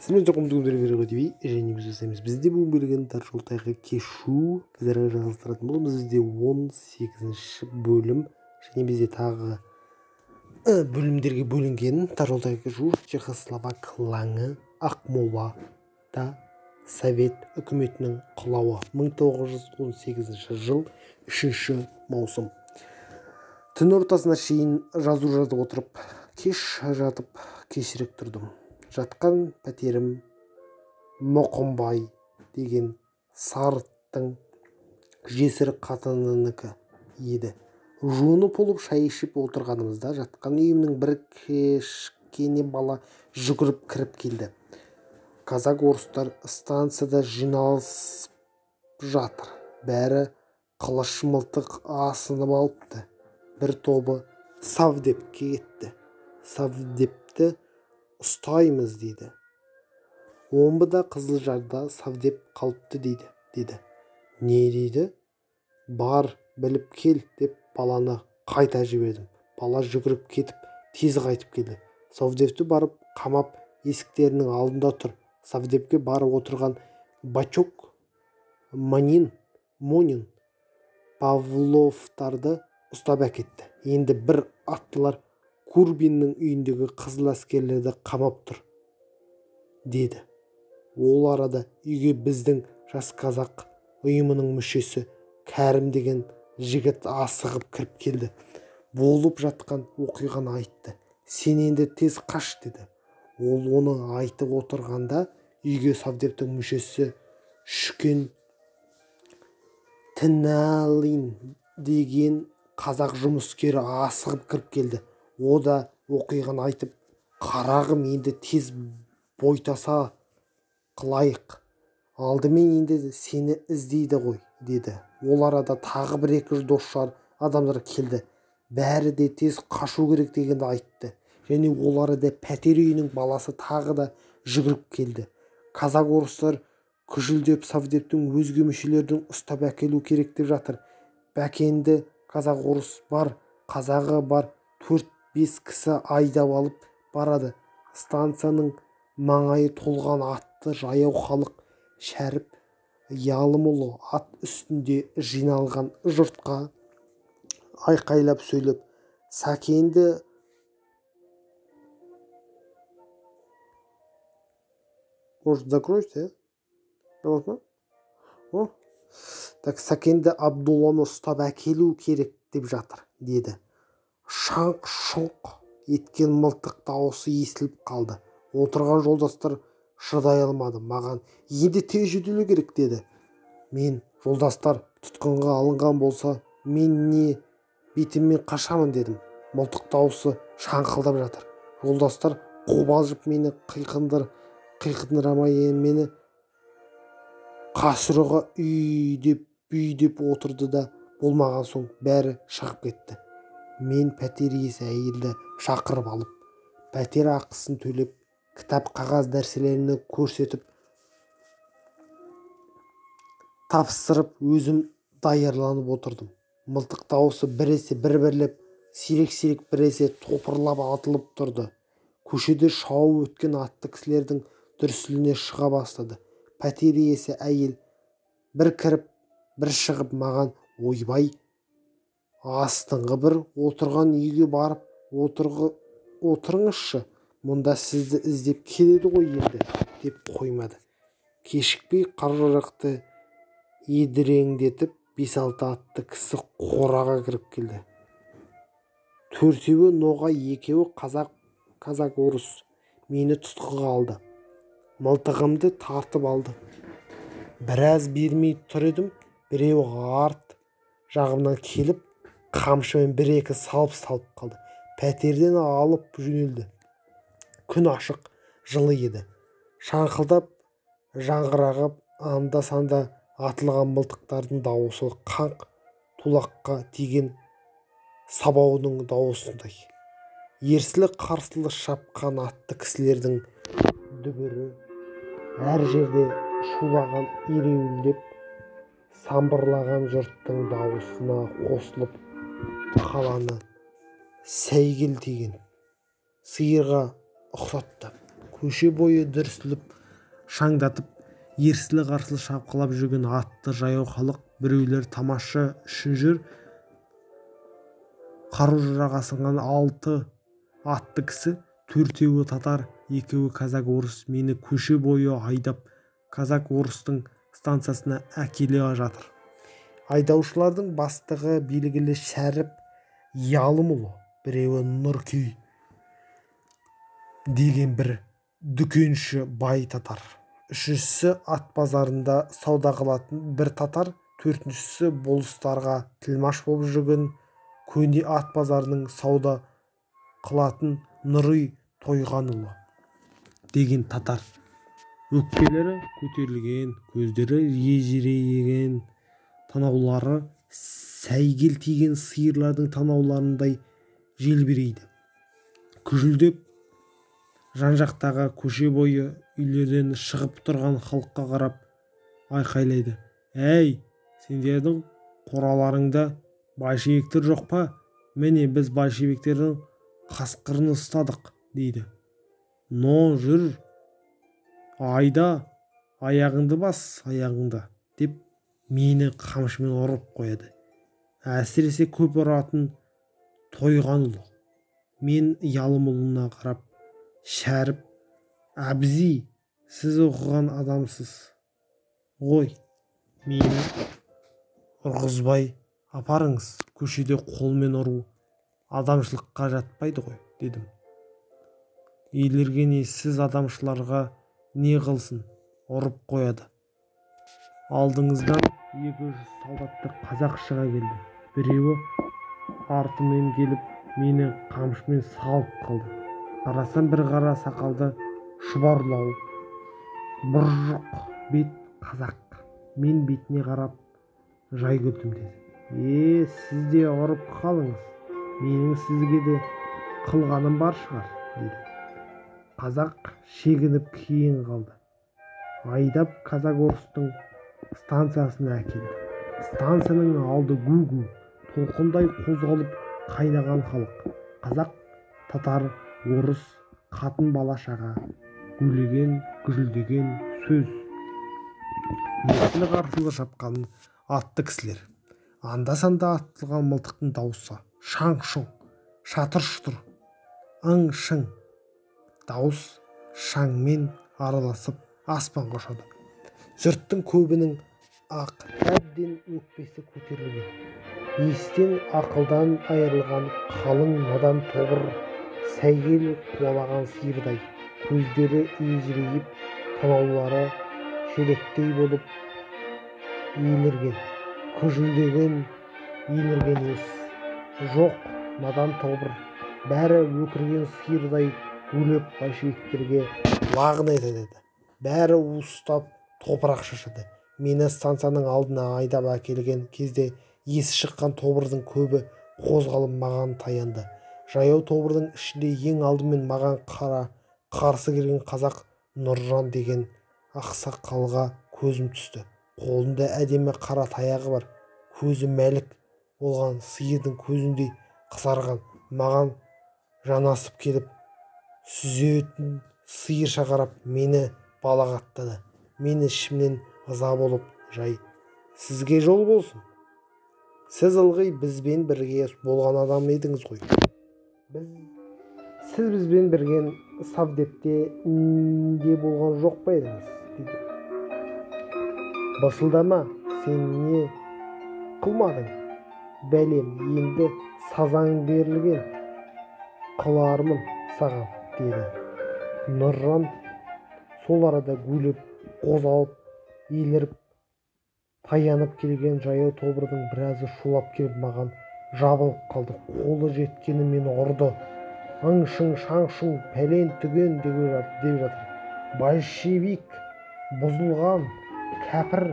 Сіздермен TV және біз жасаймыз. Бізде бүгін берілген тар жолтайға кешу сіздерге жалғастыратын боламыз. Бізде 18-ші бөлім және бізде тағы бөлімдерге бөлінген тар жолтайға кешу Чехословак лаңы, Ақмолада Совет үкіметінің құлауы 1918 жыл 3 маусым. Түн ортасына шейін жазу жазып отырып, кеш жатып, кешірек тұрдым. Жатқан пәтерім Мұқымбай деген сарттың жесір қатынынікі еді. Жуынып болып шай ішіп отырғанымызда жатқан үйімнің бір кішкене бала жүгіріп кіріп келді. Казак орыстар станцияда жиналысып жатыр. Бәрі қылыш мылтық асынып алыпты. Бір тобы совдепке кетті. Совдепті ұстаймыз дейді. Омбыда, Қызылжарда совдеп қалыпты дейді, деді. Не дейді? Бар, біліп кел, деп баланы қайта жібердім. Бала жүгіріп кетіп, тез қайтып келді. Совдепті барып қамап, есіктерінің алдында тұр. Совдепке барып отырған Бачок, Манин, Монин, Павловтарды ұстап әкетті. Енді бір аттылар Курбиннің үйіндегі қызыл әскерлерді қамап тұр, деді. Ол арада үйге біздің жас қазақ ұйымының мүшесі Кәрім деген жігіт асығып кіріп келді. Болып жатқан оқиғаны айтты. Сен енді тез қаш, деді. Ол оны айтып отырғанда үйге совдептің мүшесі Шүкен Тіналин деген қазақ жұмыскері асығып кіріп келді. О да оқиғаны айтып, қарағым, енді тез бойтаса қылайық. Алдымен енді сені іздейді ғой, деді. Ол арада тағы бір-екі дос-жар адамдар келді. Бәрі де тез қашу керек дегенді айтты. Және ол арада пәтер үйінің баласы тағы да жүгіріп келді. Казак орыстар күжілдеп совдептің өзге мүшелерін ұстап әкелу керек деп жатыр. Бәкенді казак орыс бар, қазағы бар, 4-5 кісі айдап алып барады. Станцияның маңайы толған атты жаяу халық. Шәріп Ялымұлы ат үстінде жиналған жұртқа айқайлап сөйлеп, Сәкенді может закроете, а? О? Так, Сәкенді Абдулланы ұстап әкелу керек деп жатыр, деді. Шаңқ-шұңқ еткен мылтық дауысы естіліп қалды. Отырған жолдастар шыдай алмады. Маған енді тез жетілу керек, деді. Мен, жолдастар, тұтқынға алынған болса, мен не бетіммен қашамын, дедім. Мылтық дауысы шаңқылдап жатыр. Жолдастар қобалжып мені қиқындырамай мені қасырығы үй деп бүй деп отырды да, болмаған соң бәрі шығып кетті. Мен пәтер иесі әйелді шақырып алып, пәтер ақысын төлеп, кітап қағаз нәрселерін көрсетіп, тапсырып, өзім даярланып отырдым. Мылтық дауысы біресе бір-бірлеп, сирек-сирек біресе топырлап атылып тұрды. Көшеде шауып өткен атты кісілердің дүрсіліне шыға бастады. Пәтер иесі әйел бір кіріп, бір шығып маған, ойбай, астыңғы бір отырған үйге барып отырыңызшы, мұнда сізді іздеп келеді ғой енді, деп қоймады. Кешікпей қар-жарақты едіреңдетіп 5-6 атты кісі қораға кіріп келді. Төртеуі ноғай, екеуі қазақ, казак орыс мені тұтқынға алды. Мылтығымды тартып алды. Біраз бермей тұр едім, біреуі арт жағымнан келіп, қамшымен бір-екі салып-салып қалды. Пәтерден алып жөнелді. Күн ашық, жылы еді. Шаңқылдап, жаңғырағып, анда-санда атылған мылтықтардың дауысы қаңқ тулаққа тиген сабауының дауысындай. Ерсілі-қарсылы шапқан атты кісілердің дүбірі әр жерде шулаған, ереуілдеп, самбырлаған жұрттың дауысына қосылып, қаланы сәйгелтеген сиырға ұқсатты. Көше бойы дүрсіліп, шаңдатып, ерсілі-қарсылы шапқылап жүрген атты жаяу халық. Біреулер тамаша үшін жүр. Қару-жарақ асынған 6 атты кісі, 4-еуі татар, 2-еуі казак орыс мені көше бойы айдап казак орыстың станциясына әкеле жатыр. Айдаушылардың бастығы белгілі Шәріп Ялымұлы, біреуі Нұркей деген бір дүкенші бай татар, үшіншісі ат базарында сауда қылатын бір татар, төртіншісі болыстарға тілмаш болып жүрген көне ат базарының сауда қылатын Нұрый Тойғанұлы деген татар. Өкпелері көтерілген, көздері ежірейген, танаулары сәйгел тиген сиырлардың танауларындай желбірейді. Күжілдеп жан-жақтағы көше бойы үйлерден шығып тұрған халыққа қарап айқайлайды. Әй, сендердің қораларыңда большевиктер жоқ па? Міне, біз большевиктердің қасқырын ұстадық, дейді. Но жүр, айда, аяғыңды бас, аяғыңды, деп мені қамшымен ұрып қояды. Әсіресе көп ұратын Тойғанұлы. Мен Ялымұлына қарап, Шәріп әбзи, сіз оқыған адамсыз ғой, мені ұрғызбай апарыңыз, көшеде қолмен ұру адамшылыққа жатпайды ғой, дедім. Елерген ессіз адамшыларға не қылсын, ұрып қояды. Алдыңыздан 200 солдатты қазақ шыға келді. Біреуі артымен келіп мені қамшымен салып қалды. Қарасам, бір қара сақалды шұбарлау бұржық бет қазақ. Мен бетіне қарап жай күлдім, деді. Е, сіз де ұрып қалыңыз, менің сізге де қылғаным бар шығар, деді. Қазақ шегініп кейін қалды. Айдап казак орыстың станциясына әкелді. Станцияның алды гу-гу, толқындай қозғалып қайнаған халық. Қазақ, татар, орыс, қатын бала шаға, гулеген, гүжілдеген сөз. Ерсілі-қарсылы шапқан атты кісілер. Анда-санда атылған мылтықтың дауысы шаң-шұң, шатыр-шұтыр, ың-шың. Дауыс шаңмен араласып аспанға ұшады. Жұрттың көбінің ақ әбден өкпесі көтерілген. Естен ақылдан айырылған қалың надан тобыр сәйгел қуалаған сиырдай көздері ежірейіп, танаулары шелектей болып елірген, күжілдеген елірген ес жоқ надан тобыр бәрі өкірген сиырдай гулеп большевиктерге лағнет етеді. Бәрі уыстап топырақ шашады. Мені станцияның алдына айдап әкелген кезде есі шыққан тобырдың көбі қозғалып маған таянды. Жаяу тобырдың ішінде ең алдымен маған қарсы келген қазақ Нұржан деген ақсақалға көзім түсті. Қолында әдемі қара таяғы бар, көзі мәлік болған сиырдың көзіндей қызарған, маған жанасып келіп сүзетін сиырша қарап мені балағаттады. Мен ішімнен ыза болып, жай, сізге жол болсын. Сіз ылғи бізбен бірге болған адам едіңіз ғой. Сіз бізбен бірге совдепте де болған жоқ па едіңіз, деді. Басылдама, сен не қылмадың? Бәлем, енді сазаң берілген, қылармын саған, деді. Нұржан сол арада гулеп, қозғалып, еліріп, таянып келген жаяу тобырдың біразы шулап келіп маған жабылып қалды. Қолы жеткені мені ұрды. Ың-шың, шаң-шұң, пәлен түген деп жатыр. Большевик, бұзылған, кәпір,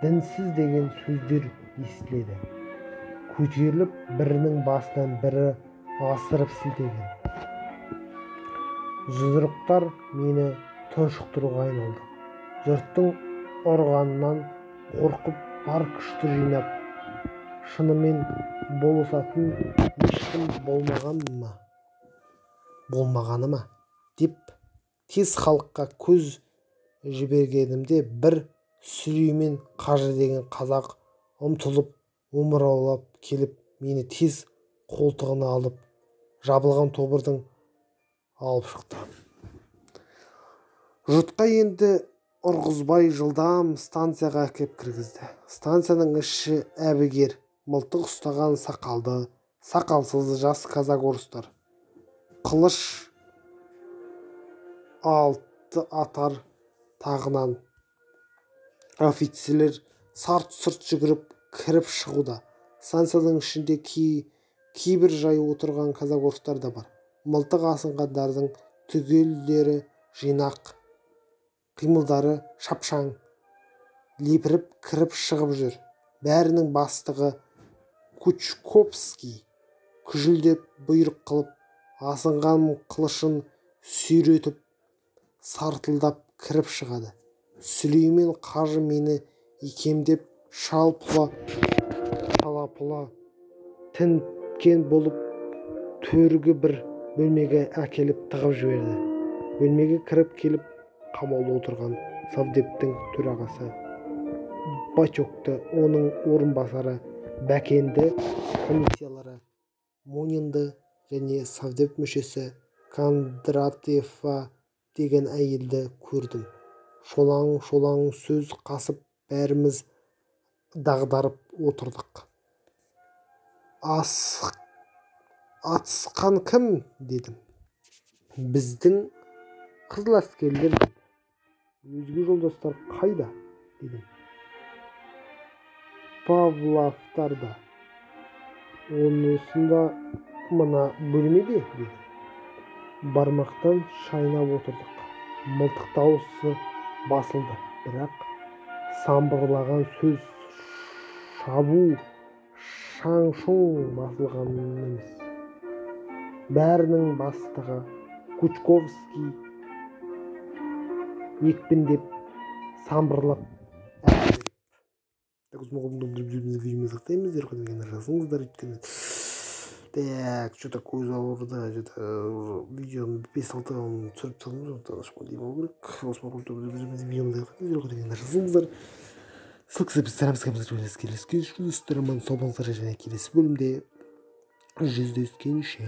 дінсіз деген сөздер естіледі. Көтеріліп бірінің басынан бірі асырып сілтеген. Жұдырықтар мені тұншықтыруға айналды. Жұрттың ұрғанынан қорқып бар күшті жинап, шынымен болысатын ешкім болмағаны ма деп Тез халыққа көз жібергенімде бір Сүлеймен қажы деген қазақ ұмтылып омыраулап келіп мені тез қолтығына алып жабылған тобырдан алып шықты. Жұртқа енді ұрғызбай жылдам станцияға әкеп кіргізді. Станцияның іші әбігер, мылтық ұстаған сақалды, сақалсыз жас казак орыстар. Қылыш алты атар тағынан офицерлер сарт-сұрт жүгіріп кіріп шығуда. Станцияның ішінде кейбір жай отырған казак орыстар да бар. Мылтық асынғандардың түгелдері жинақ, қимылдары шапшаң, лепіріп кіріп шығып жүр. Бәрінің бастығы Кучковский күжілдеп бұйрық қылып, асынған қылышын сүйретіп, сартылдап кіріп шығады. Сүлеймен қажы мені икемдеп шала-пұла тінткен болып төргі бір бөлмеге әкеліп тығып жіберді. Бөлмеге кіріп келіп қамаулы отырған совдептің төрағасы Бачокты, оның орынбасары Бәкенді, комиссиялары Монинді және совдеп мүшесі Кондратьева деген әйелді көрдім. Шолаң-шолаң сөз қасып бәріміз дағдарып отырдық. Атысқан кім? Дедім. Біздің қызыл әскерлер, деді. Өзге жолдастар қайда? Дедім. Павловтарда. Онысында мына бөлмеде, деді. Бармақтан шайнап отырдық. Мылтық дауысы басылды, бірақ самбырлаған сөз шабу шаң-шұң басылған емес. Бәрінің бастығы Кучковский екпіндеп самбырлап жазыңыздар, өйткені так, что-то көз ауырды, что-то видеоны 5-6 түсіріп тастадым, сондықтан демалу керек. Жазыңыздар. Ссылкасы келесі, аман сау болыңыздар және келесі бөлімде жүздескенше.